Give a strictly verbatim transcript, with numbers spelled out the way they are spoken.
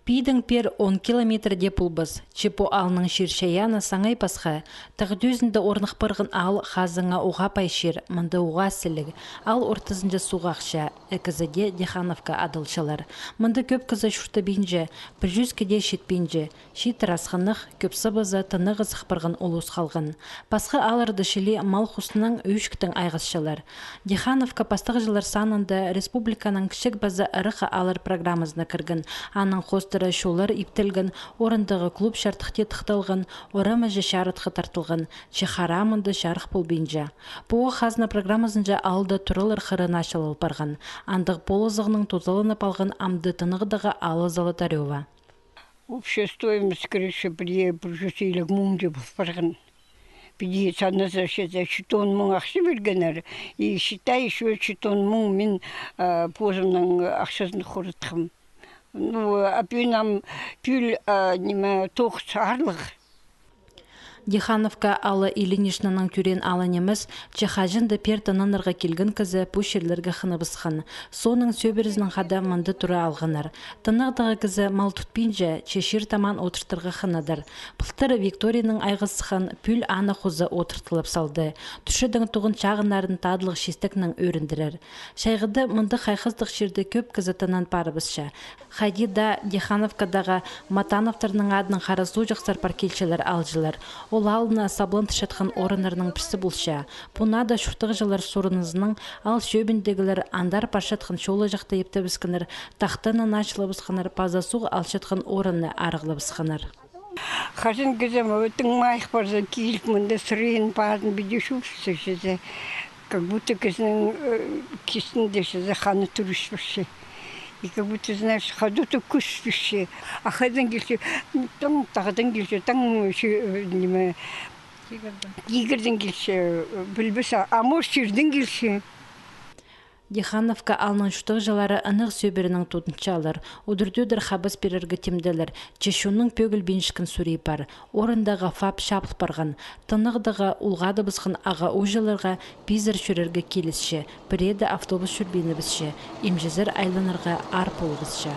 Пиидең пеер он километр дее полбас. Че пу аалның чир-чайааны саңай пасха. Тағ тӱзінде орных парған аал хазыңа уғаа пай чир, мында уғаа сіліг. Аал ортызынҷа суғ ахча, ікізі дее Дихановка адалчалар. Мында кӧп кізі чуртабинча, пір чӱске дее читпинче. Чииттер асхынах, кӧп сыбызы, тынағызы парған улус халған. Пасха аалларда чіли мал хоснаң, ӧшіктең айғасчалар. Дихановка пастағҷылар санында республиканың кічіг паза ырах ааллар программазына кірген. Аның хоостыра чоллар иптелген, орындағы клуб чардыхти тыхталған, орамаҷа чарытхы тартылған, че хараа мында чарых полбинча. Пу хазна программазынҷа аалда туралар хырына чалал парған. Андағ полызығның тузаланып алған амды тынағдағы аалы Золотарёво. Общая стоимость крыши пірее пір чӱс илиг муң дее пол парған. Піди саназа, чізе, читон муң ахча пиргеннер. И считай, ещё читон муң мин, а, позымның ахчазын хоратхам. Ну, а пӱӱн ам пӱӱл, а, ниме, тоғыс аарлығ. Дихановка аалы Ильиничнаның тӧреен аалы нимес, че хаҷан даа пеер тынанарға килген кізі пу чирлерге хыныбысхан. Соонаң сӧбірезінең хада мында тура алғаннар. Тынағдағы кізі мал тутпинча, че чир тамаан одыртарға хынадар. Пылтыр Викторияның айғасхан, пӱӱл аны хоза одыртылып салды. Тӱрчедең тоғын чағыннарын таадылығ чистекнең ӧріндірер. Чайғыда мындағ хайхастығ чирде кӧп кізі тынан парыбысча. Хайди даа Дихановкадағы Матановтарның адынаң харасуҷахсар пар килчелер аалҷылар. Ол аалны сабландырчатхан орыннарның пірсі полча. Пу наада чуртағҷылар сурынызынаң аал чӧбіндегілер андар парчатхан чолаҷахты иптебіскеннер, тахтанаң ачылыбысханнар, паза суғ алчатхан орынны арығлабысханнар. Хаҷан кізі тыңмайых парза, киліп, мында сырыйын пазын піди чуупсыхча, как будто кізінің, э, кистінде чізе ханы турыспасча. И как будто, знаешь, хадуты кӱспесче. А хайдаң килче, таң тағдаң килче, таң, э, ниме, тигірдең килче, э, пілбес, а, а может, чирдең килче. Дихановка аалның чуртағҷылары ынағ сӧбіренең тудынчалар, удур-тӧдір хабас пирерге тимделер, че чонның пӧгілбинчеткен сурии пар. Орындағы ФАП чабыл парған. Тынағдағы улғадыбысхан аға-ууҷаларға пизер чӧрерге килісче, пірееде автобус чӧрбинібісче, имҷізер айланарға аар полыбысча.